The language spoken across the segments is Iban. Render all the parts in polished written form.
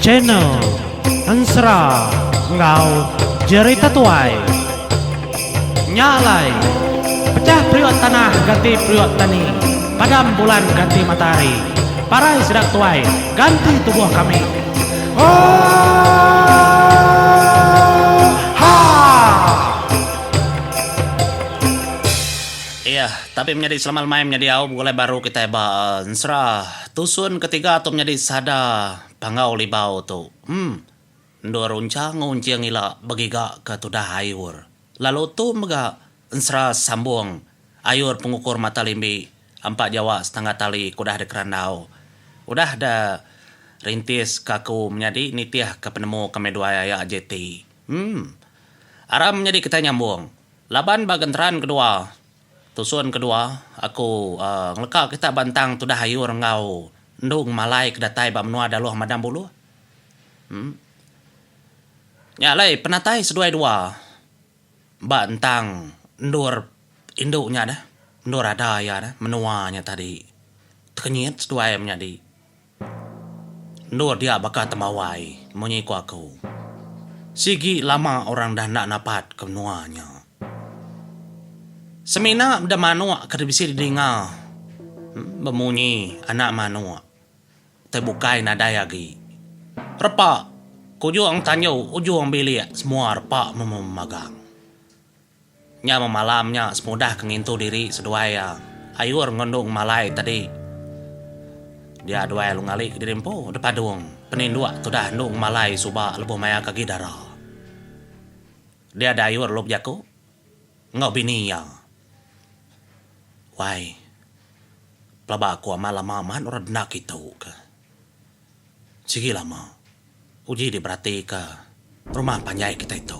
Channel Ensera enggau Jerita Tuai. Nya alai, pecah periuk tanah ganti periuk tani, padam bulan ganti matahari, parai sida tuai ganti tubuh kami. Oohaa! Iya, tapi menyadi selama lemai menyadi au begulai baru kitai ba ensera tusun ketiga tu menyadi sada Panggau Libau tu. Em. Endur uncha enggau unching ila begiga ke tudah ayur. Lalu tu mega ensera sambung ayur pengukur mata limbi ampa jawa setangga tali ke udah dikerandau. Udah da rintis ke aku menyadi nitih ke penemu kami duai aya JT. Em. Aram menyadi kitai nyambung. Laban ba genteran kedua, tusun kedua, aku ngeleka kita ba entang tudah ayur enggau endu ngemalai ke datai ba menua Daloh Madang Buluh. Em. Nya alai penatai seduai dua ba entang endur indu nya deh, endur ada iya deh, menua nya tadi. Tekenyit seduai menyadi. Endur dia baka tembawai, munyi ku aku. Sigi lama orang dah enda napat ke menua nya. Semina meda manuk ke bisi didinga bemunyi anak manuk tai bukai nadai agi. Repa ke ujung tanju ujung bilik semua repa memagang. Nya memalam nya semudah ke ngintu diri seduai iya ayur ngendung malai tadi. Dia duai lalu ngali kediri empu depadung peninduk tudah endung malai suba lebuh maya ke agi dara. Dia da ayur lalu bejaku enggau bini iya. Wai, pelaba aku amat lama amat orang denda kitu ke. Sigi lama uji diberatika rumah panjai kitai tu.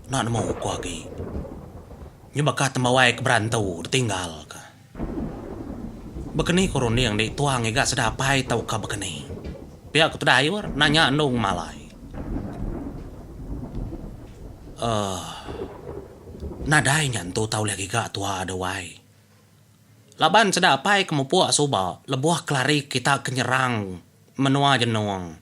Enda nemu ku agi. Nyu baka tembawai ke berantu ditinggalka. Bekeni ku runding di tua ngiga sida apai tauka bekeni. Pia ku tudah ayur nanya endu ngemalai. Uhh nadai nya entu tau ulih giga tua deh wai. Laban sida apai ke mupuk suba lebuh kelari kita ke nyerang menua Jenung.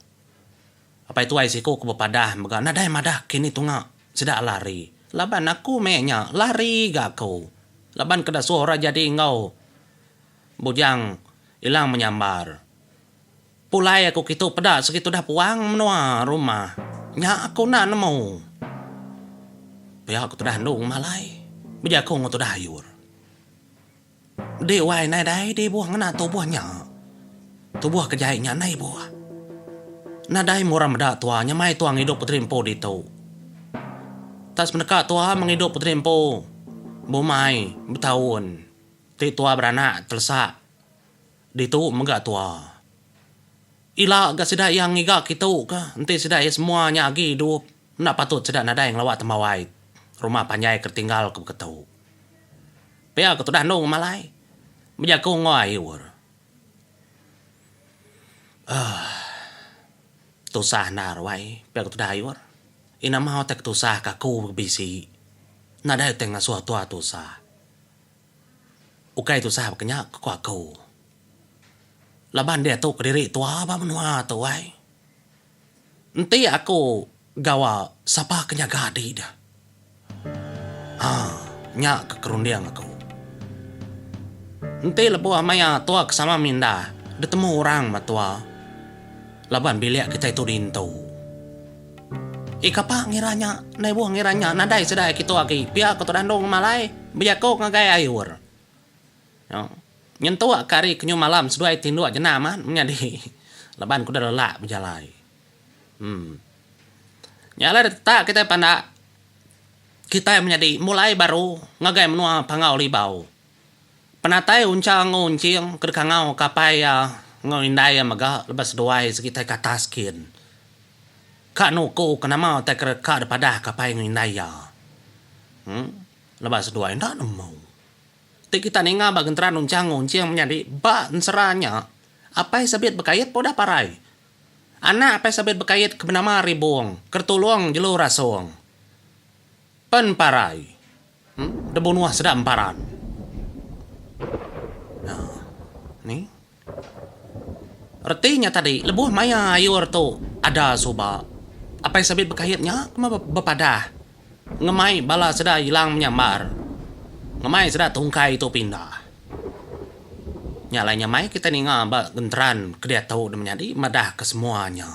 Apai tuai siku ke bepadah mega nadai madah kini tunga sida lari. Laban aku meh nya lari ga aku. Laban ke dasuh orang jadi enggau Bujang Ilang Menyambar. Pulai aku kitu peda segi tudah puang menua rumah nya aku enda nemu. Pia ku tudah endu ngemalai bejaku enggau tudah ayur. Di wai nadai di ibuh ngena tubuh nya. Tubuh ke jai nya enda ibuh. Nadai meh orang meda tua nyamai tua ngidup puteri empu ditu. Tak sepeneka tua mengidup puteri empu bumai betaun ti tua beranak telesak ditu mega tua. Ila ga sida iya ngiga kitu ka enti sida iya semua nya agi idup enda patut sida nadai ngelawa tembawai rumah panjai ke tinggal ke beketu. Pia ke tudah endu ngemalai bejaku enggau ayur. Uhh tusah endar wai pia ke tudah ayur. Ina mah utai ke tusah ke aku ke bisi nadai utai ngasuh tua tusah. Ukai tusah baka nya ke ku aku. Laban diatu kediri tua ba menua tu ai. Enti aku gawa sapa ke nyaga adi deh. Haa nya ke kerunding aku. Enti lebuh maya tua ke sama mindah ditemu orang ba tua laban bilik kitai tu diintu. Ii kapa ngira nya ndai buh ngira nya nadai sida kitu agi pia ku Tudan Dong Malai bejaku ngagai Ayur. Nyentuk ke hari ke nyu malam seduai tinduk jena amat menyadi laban ku udah lelak bejalai. Em. Nya alai retak kitai pandak kitai menyadi mulai baru ngagai menua Panggau Libau. Penatai Uncha enggau Unching ke dikangau ke apai iya enggau indai iya mega lebuh seduai sigi tai ke atas kin. Ka nuku ke nama utai ke ka dipadah ke apai enggau indai iya. Em. Lebuh seduai enda nemu. Ti kita ninga ba genteran unchang ngunching menyadi ba ensera nya, Apai Sabit Bekait pun udah parai. Anak Apai Sabit Bekait ke benama Ribong, ke ditulung jelu rasung pen parai dibunuh sida emparan. Nya ni. Reti nya tadi lebuh maya ayur tu ada suba, Apai Sabit Bekait nya ke bepadah ngemai bala sida ilang menyambar, ngemai sida tungkai tu pindah. Nya alai nyamai kitai ninga ba genteran ke diatu ne menyadi madah ke semua nya.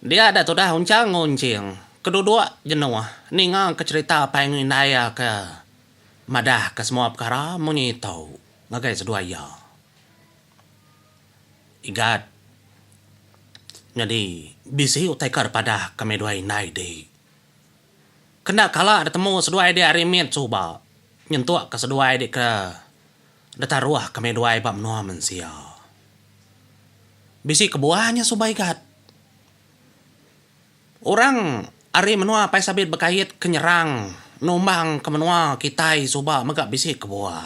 Dia da tudah unchang enggau unching ke duduk jenuh ninga ke cherita apai enggau indai iya ke madah ke semua pekara munyi tu ngagai seduai iya. Igat nyadi bisi utai ka dipadah kami duai indai di. Kenda kala ditemu seduai di ari mit suba nyentuk ke seduai di ke ditaruh kami duai ba menua mensia. Bisi kebuah nya suba igat. Orang ari menua Pai Sabit Bekait ke nyerang numbang ke menua kitai suba mega bisi kebuah.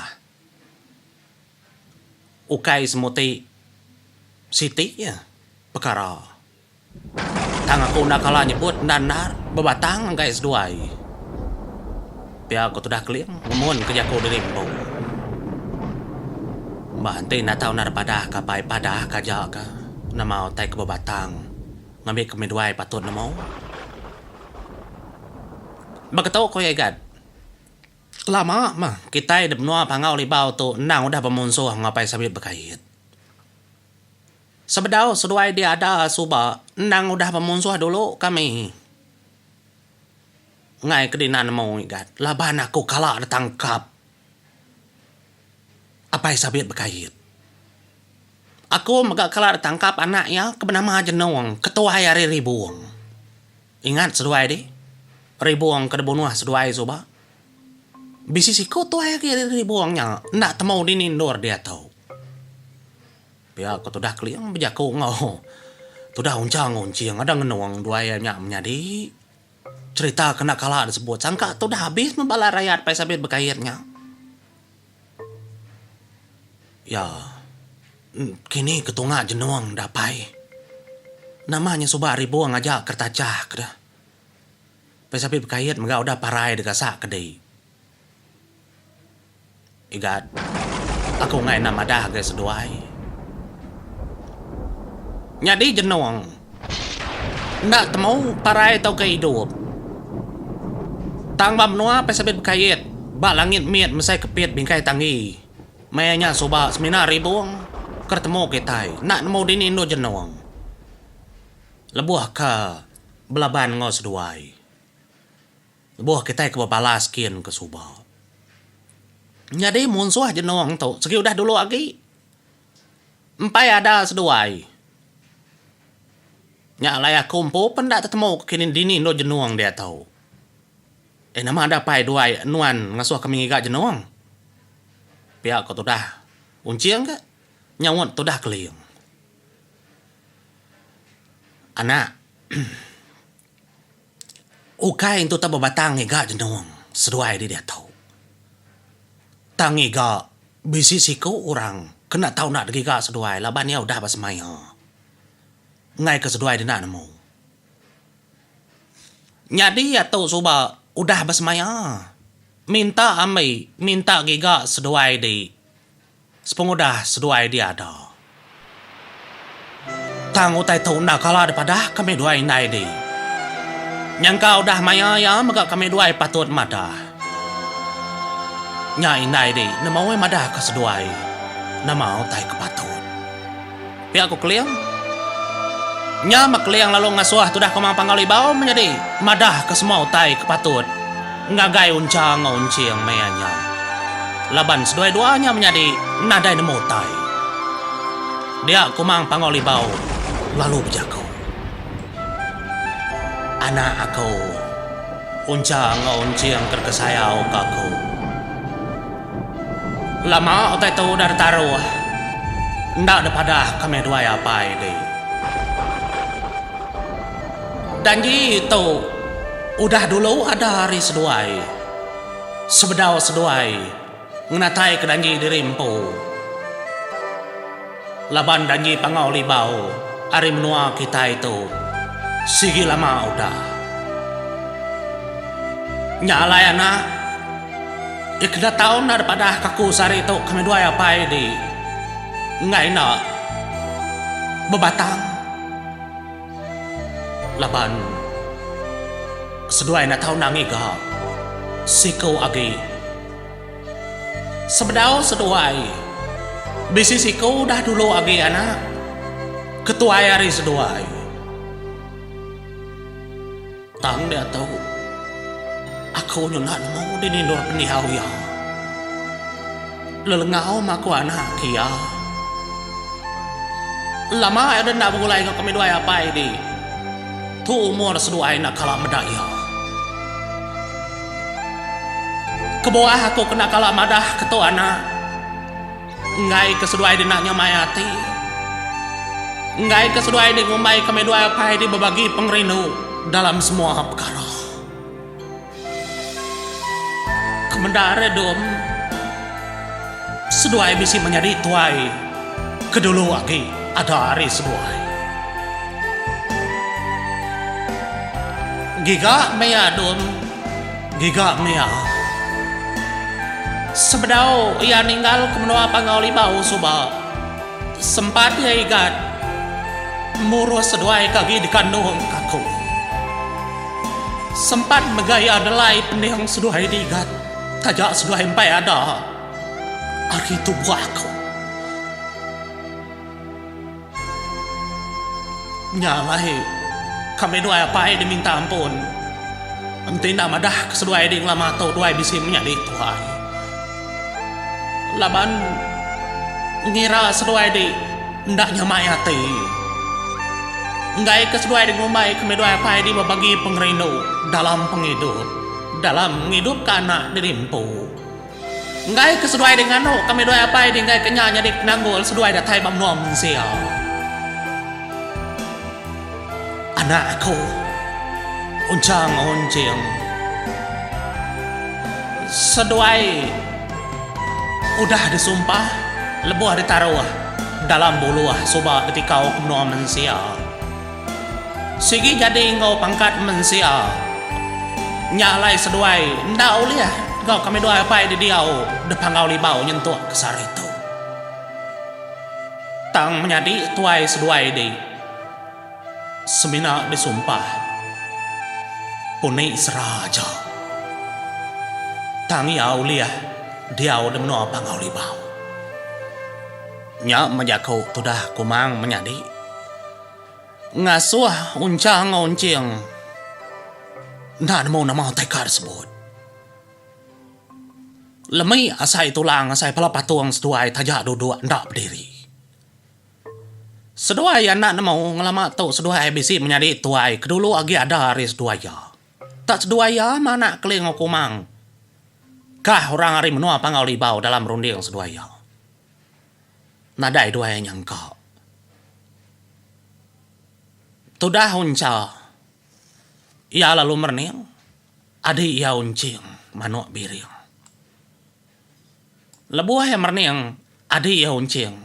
Ukai semuti siti iya pekara. Tang aku enda kala nyebut enda endar bebatang ngagai seduai. Pia ku tudah Keling ngemun ke jaku diri empu. Bah enti enda tau enda padah ka apai padah ka aja ka nama utai ke bebatang ngambi ke miduai patut nemu. Baka tu ku iya Igat. Lama mah kitai da menua Panggau Libau tu endang udah bemunsuh enggau Apai Sabit Bekait. Sebedau seduai diada suba endang udah bemunsuh dulu kami. Enggai ke dina nemu igat laban aku kala ditangkap Apai Sabit Bekait. Aku mega kala ditangkap anak iya ke benama Jenong ketuai ari Ribung. Ingat seduai dih Ribung ke dibunuh seduai suba. Bisi siku tuai agi ari Ribung nya enda temu dini endur diatu. Pia ko tudah Keling bejaku enggau tudah Uncha enggau Unching ada ngenung duai iya nya menyadi cherita ke enda kala disebut sangka tudah abis meh bala rayat pai sabit bekait nya. Ya kini ke tunga jenung da apai nama nya suba ribung aja kertachah ke deh. Pai sabit bekait mega udah parai degasak ke dei. Igat, aku enggai enda madah agai seduai. Nyadi jenung, enda temu parai tauka idup. Tang ba menua pai sabit bekait, ba langit mit mesai kepit bingkai tanggi. Maya nya suba semina ribung ke temu kitai enda nemu dini endur jenung. Lebuh ke belaban enggau seduai. Lebuh kitai ke bebalas kin ke suba. Nyadi munsuh jenung tu segi udah dulu agi. Empai ada seduai. Nya alai aku empu pen enda tetemu ke kini dini endur jenung diatu. Eh nama ada pai duai nuan ngasuh kami ngiga jenung? Pia ko tudah Unching ke nyaut tudah Keling. Anak. Ukai entu tau bebatang ngiga jenung seduai di diatu. Tang ngiga bisi siku orang kena tau enda digiga seduai laban iya udah besemaya. Enggai ke seduai dina nemu. Nyadi atu suba udah besemaya minta ambi minta giga seduai di. Sepengudah seduai diada. Tang utai tu enda kala dipadah kami duai indai di. Nyangka udah maya iya mega kami duai patut madah. Nya indai di nemu madah ka seduai nama utai ke patut. Pia ku Keling. Nya meh Keling lalu ngasuh tudah Kumang Panggau Libau menyadi madahka semua utai ke patut ngagai Uncha enggau Unching maya nya. Laban seduai dua nya menyadi nadai nemu utai. Dia Kumang Panggau Libau lalu bejaku. Anak aku, Uncha enggau Unching ke dikesayau ka aku. Lama utai tu udah ditaruh enda dipadah kami duai apai di. Danji tu udah dulu ada ari seduai sebedau seduai ngenataika danji diri empu. Laban danji Panggau Libau ari menua kitai tu sigi lama udah. Nya alai anak, iya kena tau enda dipadah ka aku sehari tu kami duai apai di. Enggai enda bebatang laban seduai enda tau enda ngiga siku agi. Sebedau seduai bisi siku udah dulu agi anak ketuai ari seduai. Tang diatu, aku nyuna nemu dini endur pendiau iya. Lelengau meh aku anak ke iya. Lama iya udah enda begulai enggau kami duai apai di. Tu umur seduai enda kala meda iya. Kebuah aku kena kala madah ke tu anak. Enggai ke seduai dina nyamai ati. Enggai ke seduai di ngumbai kami duai apai di bebagi pengerindu dalam semua pekara. Kemendar dum seduai bisi menyadi tuai ke dulu agi ada ari seduai. Giga meh iya dum. Giga meh iya. Sebedau iya ninggal ke menua Panggau Libau suba, sempat iya igat murus seduai ke agi dikandung ke aku. Sempat mega iya nelai pending seduai diigat taja seduai empai ada ari tubuh aku. Nya alai, kami duai apai diminta ampun enti enda madah ke seduai di ngelama tu duai bisi menyadi tuai. Laban ngira seduai di enda nyamai ati. Enggai ke seduai di ngumbai kami duai apai di bebagi pengerindu dalam pengidup, dalam ngidupka anak diri empu. Enggai ke seduai di nganu kami duai apai di enggai ke nya nyadi penanggul seduai datai ba menua mensia. Anak aku Unchang Unching seduai udah disumpah lebuh ditaruh dalam buluh suba ditikau ke menua mensia. Sigi jadi enggau pangkat mensia. Nya alai seduai enda ulih enggau kami duai apai di diau di Panggau Libau nyentuk ke sehari tu. Tang menyadi tuai seduai di semina disumpah puni sera aja. Tang iya ulih diau di menua Panggau Libau. Nya meh jaku tudah Kumang menyadi. Ngasuh Uncha enggau Unching enda nemu nama utai ka disebut. Lemi asai tulang asai pala patung seduai taja duduk enda bediri. Seduai iya enda nemu ngelama tu seduai bisi menyadi tuai ke dulu agi ada ari seduai iya. Tak seduai iya meh anak Keling enggau Kumang kah orang ari menua Panggau Libau dalam runding seduai iya. Nadai duai nyangka. Tudah Uncha iya lalu merening adi iya Unching manuk biring. Lebuh iya merening adi iya Unching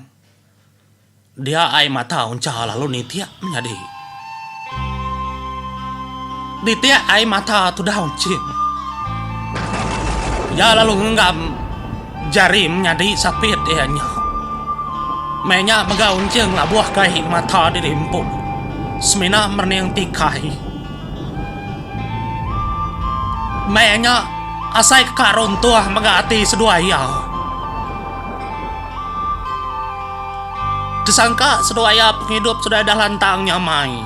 dia ai mata Uncha lalu nitik menyadi. Nitik ai mata tudah Unching. Iya lalu ngenggam jari menyadi sapit iya nya. Meh nya mega Unching labuh ke ai mata diri empu semina merening tikai. Meh nya asai ke ka runtuh mega ati seduai iya. Disangka seduai iya pengidup seduai dah lantang nyamai.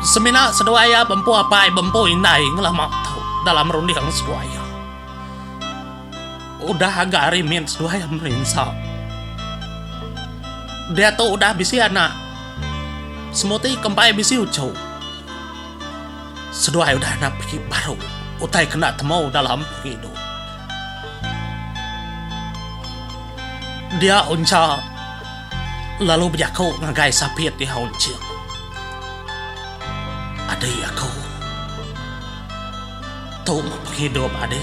Semina seduai iya bempu apai bempu indai ngelama tu dalam runding seduai iya. Udah aga ari mit seduai iya merinsa. Diatu udah bisi anak semuti ke empai bisi uchu. Seduai udah napi baru utai kena temu dalam pengidup. Dia Uncha lalu bejaku ngagai sapit iya Unching. Adi aku. Tu meh pengidup adi.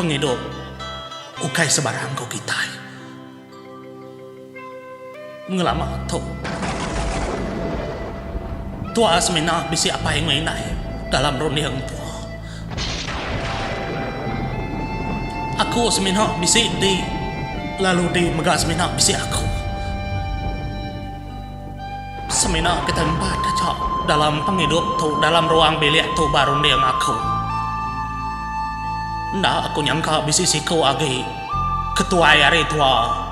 Pengidup ukai sebarang ku kitai. Ngelama tu, tua semina bisi apai enggau indai dalam runding tua. Aku semina bisi di. Lalu di mega semina bisi aku. Semina kitai empat aja dalam pengidup tu dalam ruang bilik tu ba runding aku. Enda aku nyangka bisi siku agi ketuai ari tua.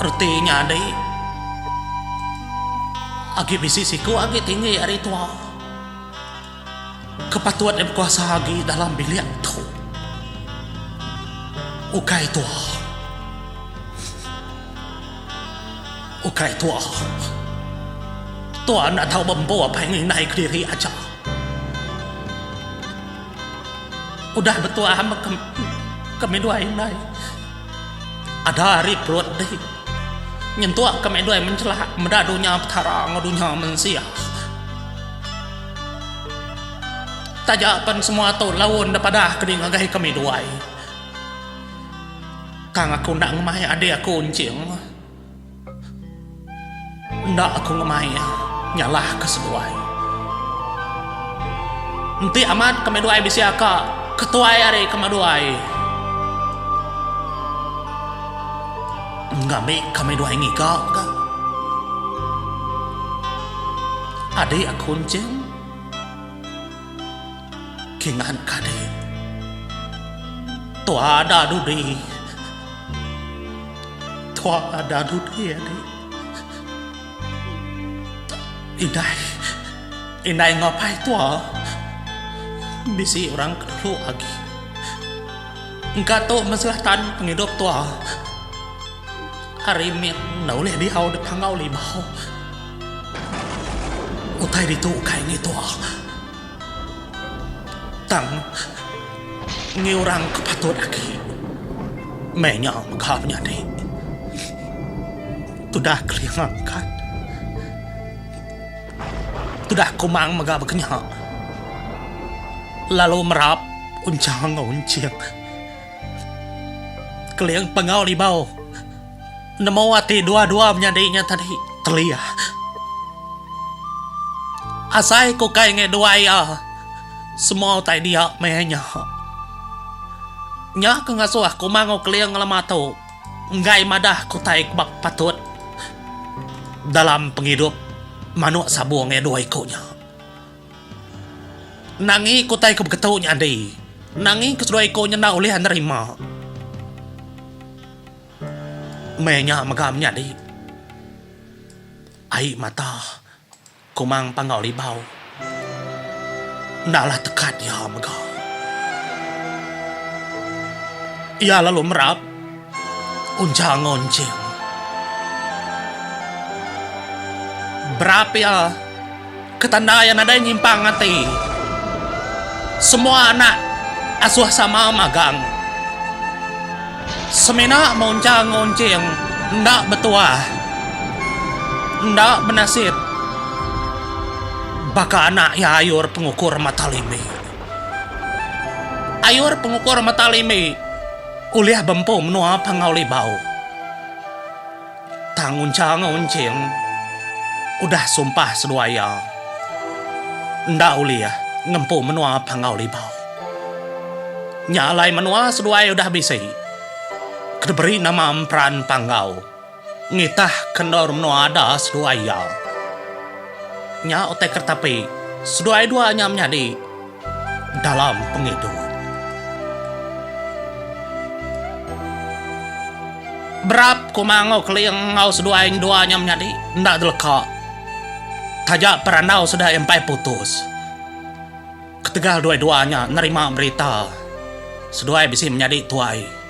Reti nya adi agi bisi siku agi tinggi ari tua. Ke patut iya bekuasa agi dalam bilik tu. Ukai tua. Ukai tua. Tua enda tau bempu apai ngindai kediri aja. Udah betuah meh kami duai indai. Ada ari perut dih. Nyentuk kami duai menchelak meda dunya Petara enggau dunya mensia. Taja pen semua tu laun da padah ke ngagai kami duai. Tang aku enda ngemai adik aku enching. Enda aku ngemai iya nyalahka seduai. Enti amat kami duai bisi aka ketuai ari kami duai. Ngambi kami duai ngiga ga. Adik aku enching. Kingan ka adik. Tua ada dudi. Tua ada dudi adik. Indai. Indai enggau apai tua. Bisi orang ke dulu agi. Engka tu masalah tan pengidup tua. Ari mit enda ulih diau di Panggau Libau. Utai ditu ukai ngi tua. Tang ngi orang ke patut agi meh nya mega menyadi. Tudah Keling angkat. Tudah Kumang mega bekenya lalu merap unchang enggau unching. Keling Panggau Libau. Nemu ati dua-dua menyadi nya tadi telih. Asai ku kai ngai dua iya semua utai dia meh nya. Nya ke ngasuh Kumang enggau Keling ngelama tu enggai madah ke utai ke patut dalam pengidup manuk sabung iya dua iku nya. Nangi ke utai ke beketu nya adi. Nangi ke sedua iku nya enda ulih nerima. Meh nya mega menyadi ai mata Kumang Panggau Libau enda lah tekat iya mega. Iya lalu merap uncha enggau enching. Berap iya ke tanda iya nadai nyimpang ati. Semua anak asuh sama magang. Semina muncha ngunching enda betuah, enda benasit baka anak iya Ayur Pengukur Mata Limi. Ayur Pengukur Mata Limi ulih bempu menua Panggau Libau. Tang Uncha enggau Unching udah sumpah seduai iya enda ulih ngempu menua Panggau Libau. Nya alai menua seduai udah bisi ke diberi nama Emperan Panggau ngitah ke endur menua ada seduai iya. Nya utai keretapi seduai dua nya menyadi. Dalam pengidup. Berap Kumang enggau Keling enggau seduai endua nya menyadi enda deleka taja perandau sida empai putus. Ketegal dua-dua nya nerima berita seduai bisi menyadi tuai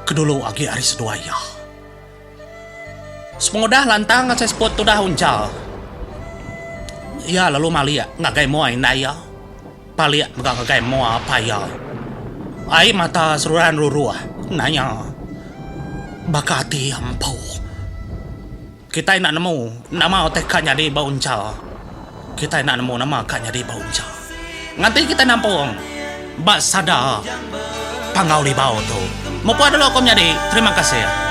ke dulu agi ari seduai iya. Sepengudah lantang asai seput tudah uncha, iya lalu malik ngagai mua indai iya, palik mega ngagai mua apai iya. Ai mata seruran ruruh nanya baka ati iya empu. Kitai enda nemu nama utai ka nyadi ba uncha. Kitai enda nemu nama ka nyadi ba uncha. Nganti kitai nampung ba sada Panggau Libau tu. Mupuk dulu ku menyadi. Terima kasih.